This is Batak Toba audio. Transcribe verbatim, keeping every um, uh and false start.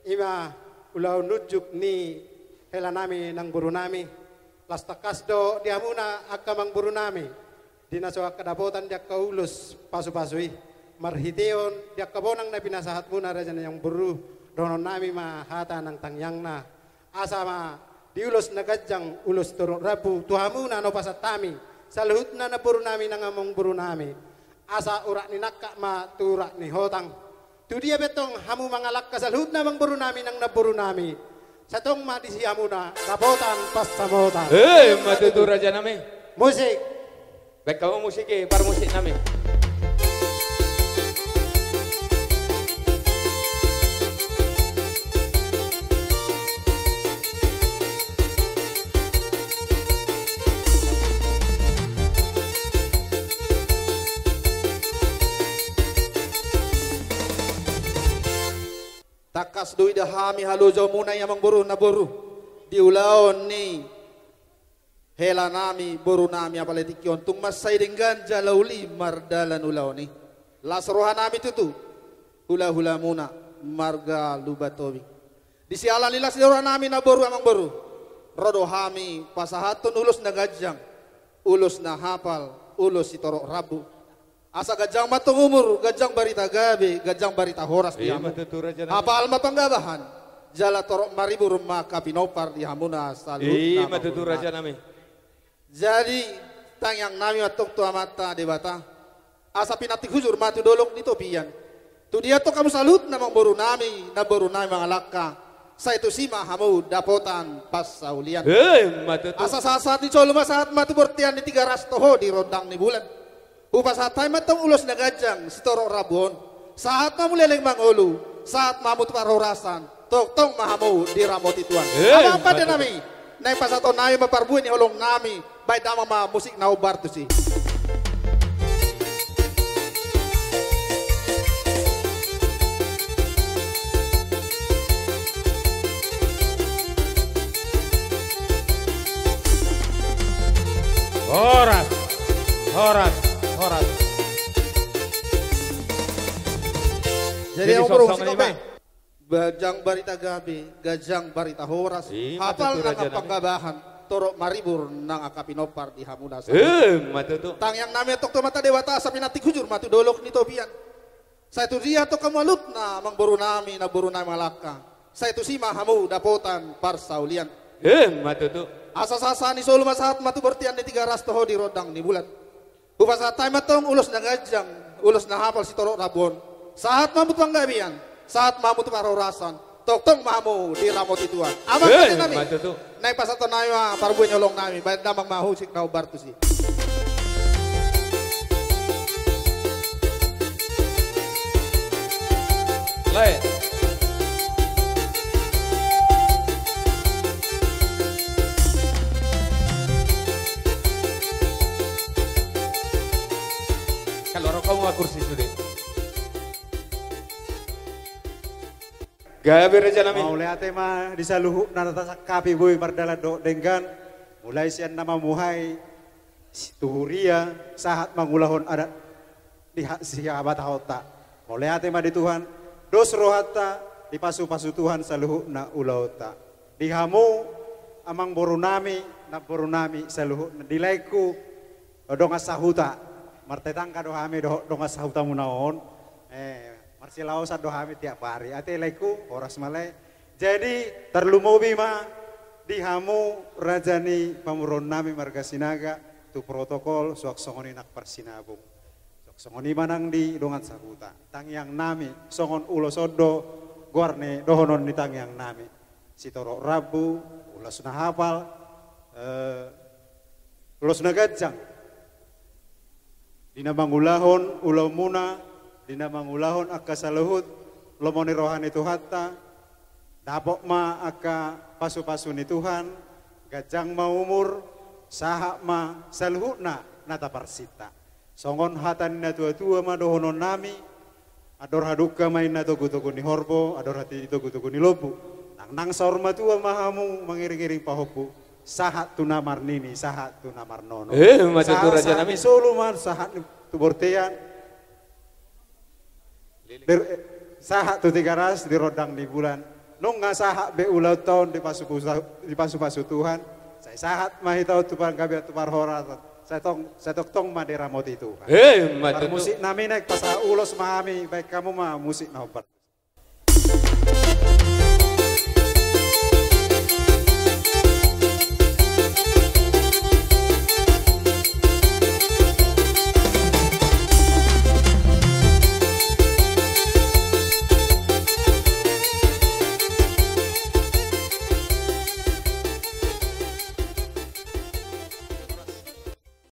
Ima ulaon nunjuk ni hela nami nang boru nami. Las tangkas do di hamuna angka amang boru nami, di na so angka dapotan di angka ulos pasu-pasu i, marhiteon di angka bonang na pinasahatmuna raja ni amang boru, dohonon nami ma hata nang tangiangna. Asa ma di ulos na ganjang, ulos torop rambu tu hamuna na hupasahat hami, saluhutna na boru nami nang amang boru nami. Asa urat ni nangkak ma tu urat ni hotang. Tu dia pe tong hamu mangalangka saluhutna amang boru nami nang na boru nami, sai tong ma disi hamuna dapotan pansamotan. Eh, ima tutu raja nami. Musik. Baen hamu musik i, parmusik nami. Tangkas do ida hami halojaonmuna i amang boru na boru, di ulaon ni hela nami boru nami apala tingki on, tung mansai denggan jala uli mardalan ulaon i. Las roha nami tutu hula-hulamuna marga Lumban Tobing. Di siala ni las ni roha nami na boru amang boru, ro do hami pasahathon ulos na ganjang, ulos na hapal, ulos sitorop rambu. Asa ganjang ma tong umur, ganjang barita gabe, ganjang barita horas di hamu. Ima tutu raja nami. Hapal ma panggabahan, jala torop maribur ma angka pinompar di hamuna saluhutna. Ima tutu raja nami. Jadi tangiang nami ma tong tu Amanta Debata, asa pinantik hujur ma tu dolok ni topian. Tu dia tong hamu saluhutna amang boru nami, na boru nami mangalangka, sai tusi ma hamu dapotan pansaulian. Eh, ima tutu. Asa sahat-sahat ni solu ma sahat ma tu bortean ni Tigaras toho di rondang ni bulan. Hupasahat hami ma tong ulos na ganjang sitorop rambu on. Sahat ma hamu leleng mangolu, sahat ma hamu tu parhorasan, tongtong ma hamu diramoti Tuhan. Eh, amang pande nami, naeng pasahaton nami ma parbue ni holong nami, baen damang ma musik na hombar tusi. Horas, horas, horas. Jadi, jadi, amang boru, songon i ma. Ganjang barita gabe, ganjang barita horas. Ima tutu raja nami. Hapal nang panggabahan, torop maribur nang angka pinompar di hamuna saluhutna. Eh, ima tutu. Tangiang nami tong tu Amanta Debata asa pinantik hujur ma tu dolok ni topian. Sai tu dia tong hamu saluhutna amang boru nami, na boru nami mangalangka, sai tusi ma hamu dapotan parsaulian. Eh, ima tutu. Asa sahat-sahat ni solu ma sahat ma tu bortean ni Tigaras toho di rondang ni bulan. Hupasahat hami ma tong ulos na ganjang, ulos na hapal sitorop rambu on. Sahat ma hamu tu panggabean, sahat ma hamu tu parhorasan, tongtong ma hamu diramoti Tuhan. Amang pande nami. Eh, ima tutu. Naeng pasahaton nami ma parbue ni holong nami, baen damang ma musik na hombar tusi. Lae. Kaluar hamu ma kursi sude. Gabe raja nami. Mauliate ma di saluhutna na tasangkapi boi mardalan dohot denggan, mulai sian na mamuhai, si tu huria, sahat mangulahon adat di ha-, sihabatahonta. Mauliate ma di Tuhan, dos rohanta, dipasu-pasu Tuhan saluhutna ulaonta. Di hamu, amang boru nami, namboru nami saluhutna, di laengku, dongan sahuta. Martetangga do hami dohot dongan sahutamuna on. Eh, marsilaosan do hami tiap ari. Ate laengku, horas ma lae. Jadi, tarlumobi ma di hamu raja ni pamoruon nami marga Sinaga, tu protokol, suang songon i nang parsinabung. Suang songon i ma nang di dongan sahuta. Tangiang nami, songon ulos on do, goar ni dohonon ni tangiang nami. Sitorop rambu, ulos na hapal, eh, ulos na ganjang. Di na mangulahon ulaonmuna, di na mangulahon angka saluhut lomo ni roha ni Tuhanta, dapot ma angka pasu-pasu ni Tuhan, ganjang ma umur, sahat ma saluhutna na taparsinta. Songon hata ni natua-tua ma dohonon nami, andor hadungka ma inna togu-togu ni horbo, andor hatiti togu-togu ni lombu. Nang, nang saur matua ma hamu mangiring-iring pahompu, sahat tu na marnini, sahat tu na marnono. Eh, ima tutu raja nami. Sahat-sahat ni solu ma, sahat ni tu bortean. Lir-, eh, sahat tu Tigaras di rondang ni bulan. Nunga sahat be ulaonta on dipasupasu, dipasupasu Tuhan. Sai sahat ma hita on tu panggabean tu parhorasan. Sai tong, sai tongtong ma diramoti Tuhan. Eh, ma tutu. Parmusik nami, naeng pasahat ulos ma hami, baen hamu ma musik na hombar.